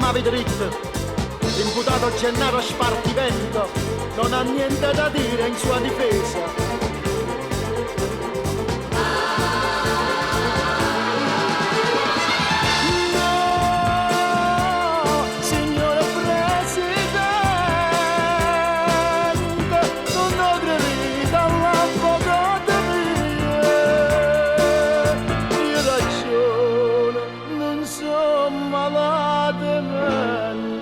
Come avete detto, l'imputato Gennaro Spartivento non ha niente da dire in sua difesa. No, signora Presidente, non ho credito all'avvocato mio. Io ragione, non sono malato mente.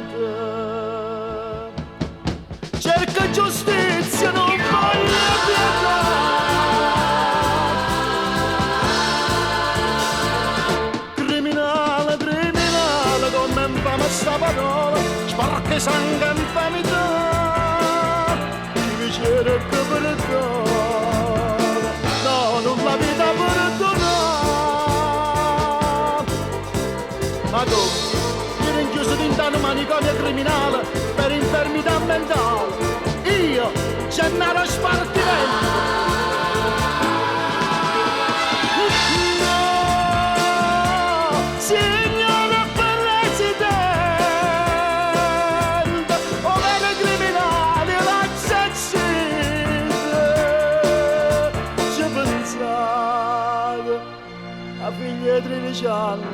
Cerco giustizia, non voglio pietà. Criminale, criminale, come infame sta parola, sporca sangue e infamità. Chi mi cerca perdono, no, non la vita perdona. Ma come? Io rinchiuso dentro un manicomio criminale per infermità mentale. Io, Gennaro Spartivento. No, signora Presidente, o vero criminale l'assassino. Ci pensate, a figlia di 13 anni,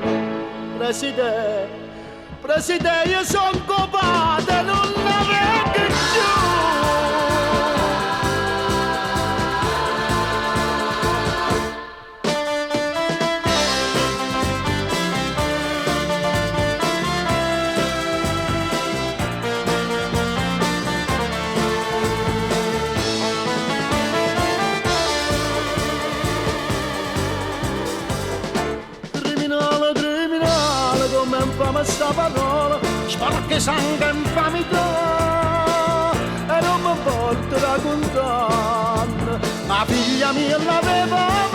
Presidente, Presidente, io sono copato, non ne vengo più. Criminale, criminale, come infame sta parola, sporca sangue e infamità, e non mi porto da condanna, ma figlia mia l'aveva.